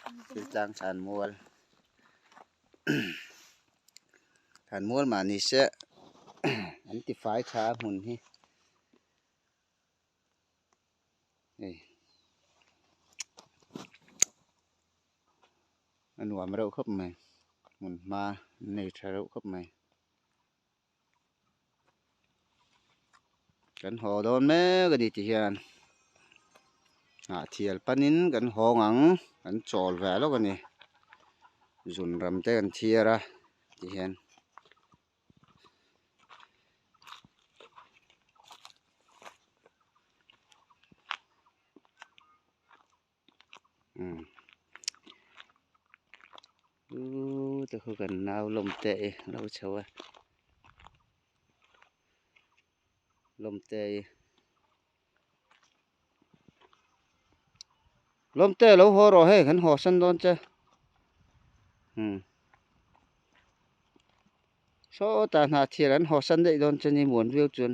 Thil tlang thlan mual thlan mual mah ni se an ti fai tha a hmun hi hei a nuam reuh khawp mai hmun hma an nei tha reuh khawp mai. Kan haw dawn mek a ni ti hian hnahthial panin kan hawng ang kan chawl ve lawk a ni zun ram te kan thiar a ti hian. Uuu te khu kan nau lawm te i lo chho a lawm te i lawm te lo haw rawh hei kan haw san dawn che umm sawtah hnah thial an haw san daih dawn che ni muan viau chuan.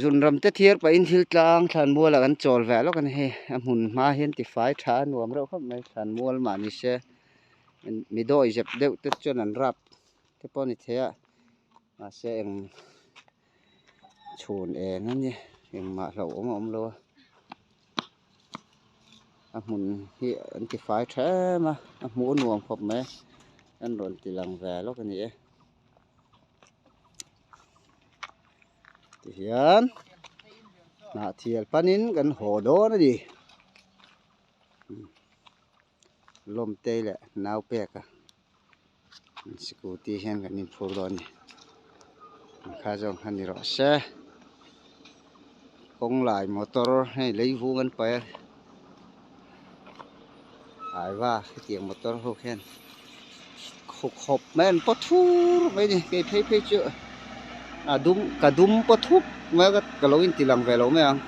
Zunram te thiar pahin thil tlang thlan mualah kan chawl ve lawk a ni hei a hmun hma hian tifai tha a nuam reuh khawp mai thlan mual mah ni se mi dawi zep deuh te chuan an rap te pawh a ni thei a mahse eng chhun eng a nia engmah hlauhawm a awm lo a a hmun hi an tifai tha em a a hmuh a nuam khawp mai an rawn ti lang ve lawk a ni e. Tihian hnahthial panin kan haw dawn a ni Lawmtei leh Naupeka scooty hian kan inphur dawn a ni kha zawng kha ni rawh se kawng lai motor hei lei vung an paih a Aiva hetiang motor ho khian khaw khawp mai an paw thur mai a ni kei phei phei chu a dum ka dum paw thup mai a ka lo inti lang ve lo mai ang.